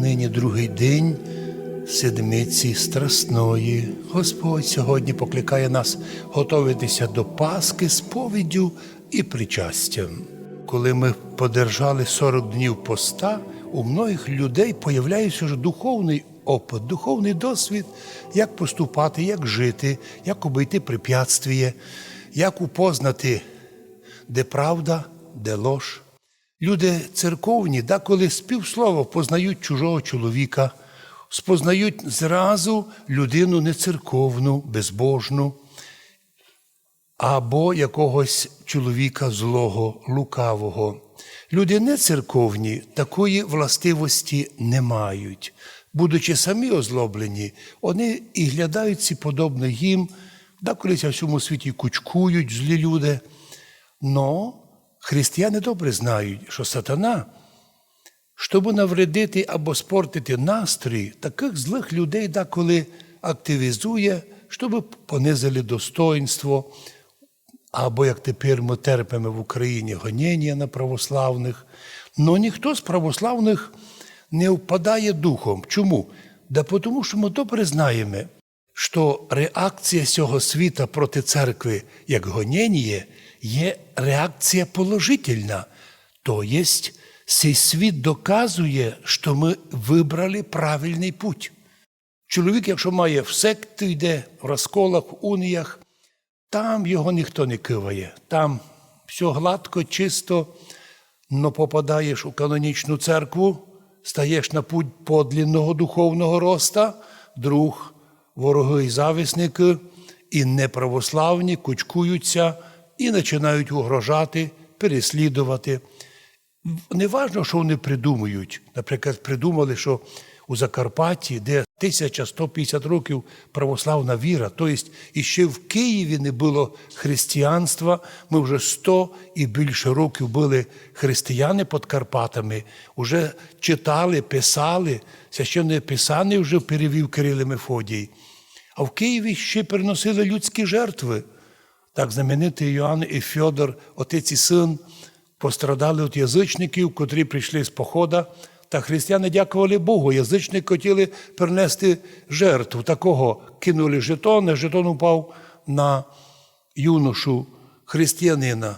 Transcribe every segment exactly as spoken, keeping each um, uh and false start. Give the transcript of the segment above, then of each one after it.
Нині другый день седмиці страстної. Господь сьогодні покликає нас готовитися до Пасхи сповіддю і причастям. Коли ми подержали сорок днів поста, у многих людей появляється вже духовный опыт, духовный досвід, як поступати, як жити, як обойти препятствіє, як упознати, де правда, де лож. Люди церковні деколи з півслова впознають чужого чоловіка, спознають зразу людину нецерковну, безбожну, або якогось чоловіка злого, лукавого. Люди нецерковні такої властивості не мають. Будучи самі озлоблені, вони і глядають ці подобні їм, деколи ся в цьому світі кучкують злі люди. Но християни добре знають, що сатана, щоб навредити або спортити настрій, таких злих людей деколи активізує, щоб понизили достоинство, або, як тепер ми терпиме в Україні, гонення на православних. Но ніхто з православних не впадає духом. Чому? Да потому, що ми добре знаєме, што реакція сього світа проти церкви, як гоненіє, є реакція положительна. То єсть, сей світ доказує, што мы выбрали правильный путь. Чоловік, якщо має в секты, йде в розколах, в уніях, там його ніхто не кыває. Там всьо гладко, чисто, но попадаєш у канонічну церкву, стаєш на путь подлинного духовного роста, друг, ворогы і зависникы, і неправославні кучкуються і починають угрожати, переслідовати. Неважно, що вони придумують. Наприклад, придумали, що у Закарпатті, де тисяча сто пятдесят років православна віра, то єсть іще в Києві не было християнства, мы вже сто і більше років были християни під Карпатами, уже читали, писали, Священне Писання вже перевів Кирил і Мефодій. А в Києві ще приносили людські жертви. Так знаменитый Йоанн і Фьодор, отець і син, пострадали від язичників, котрі прийшли з похода, та християни дякували Богу. Язичники хотіли принести жертву, такого кинули жетон, а жетон упав на юношу християнина,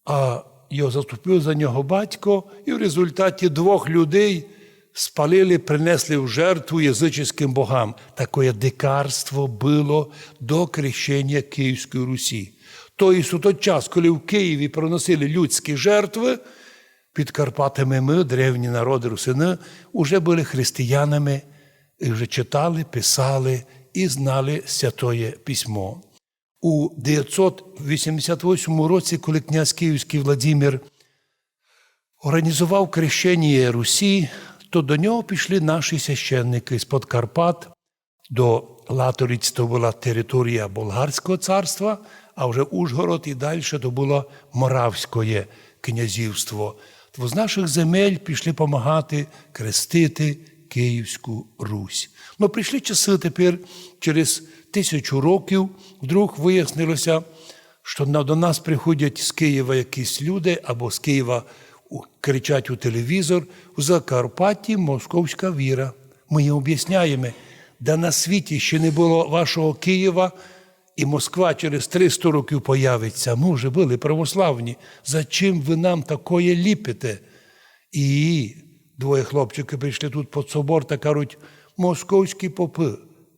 а його заступив за нього батько, і в результаті двох людей спалили, принесли в жертву язичницьким богам. Такоє дикарство было до крещення Київської Русі. То єсть у той час, коли в Києві приносили людські жертвы, під Карпатами мы, древні народы русины, уже были християнами і вже читали, писали і знали Святоє Письмо. У девятсот вісімдесят восьмому році, коли князь Київський Владимир організував крещеніє Русі, то до нього пішли наші священники з Подкарпат. До Латориць то была територія Болгарського царства, а вже Ужгород і дальше то было Моравськоє князівство. То з наших земель пішли помагати крестити Київську Русь. Но прийшли часы тепер, через тисячу років, вдруг выяснилося, што на, до нас приходять з Києва якісь люди, або з Києва у-, кричать у телевізор: «В Закарпатті московська віра». Мы їм обясняєме: «Да на світі ще не было вашого Києва, і Москва через триста років появиться. Мы вже были православні. Зачем вы нам такоє ліпите?» І двоє хлопчиків прийшли тут під собор та кажуть: «Московські попы».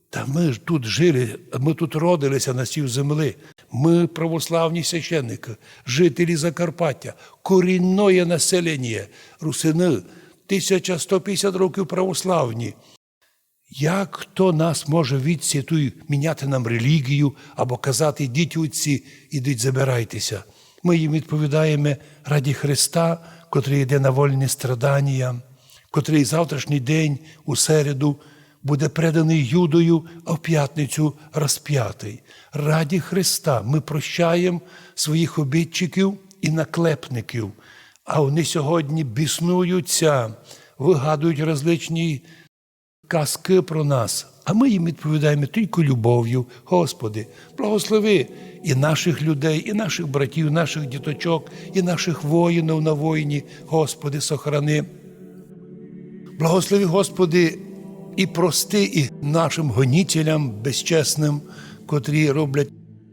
Та мы ж тут жили, мы тут родилися на сій землі. Мы православні священники, жителі Закарпаття, корінноє населення, русины, тисяча сто пятдесят років православні. Як хто нас може відсі туй міняти нам релігію або казати: «Йдіть, отці, ідіть, забирайтеся»? Мы їм відповідаєме: ради Христа, котрый йде на вольні страданія, котрый завтрашній день, у середу, буде преданый Юдою, а в пятницю розпятый. Ради Христа мы прощаєм своїх обидчиків і наклепників. А вони сьогодні біснуються, выгадують различні казкы про нас. А мы їм відповідаєме тілько любов'ю: «Господи, благослови і наших людей, і наших братів, наших діточок, і наших воїнів на войні. Господи, сохрани». Благослови, Господи, і прости і нашим гонителям безчесным, котрі роблять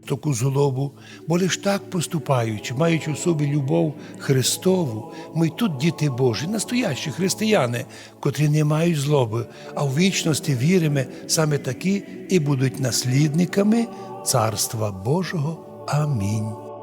таку злобу, бо лиш так поступаючи, маючи в собі любов Христову, мы тут діти Божі, настоящі християни, котрі не мають злобы, а в вічности віриме, саме такі і будуть наслідниками Царства Божого. Амінь.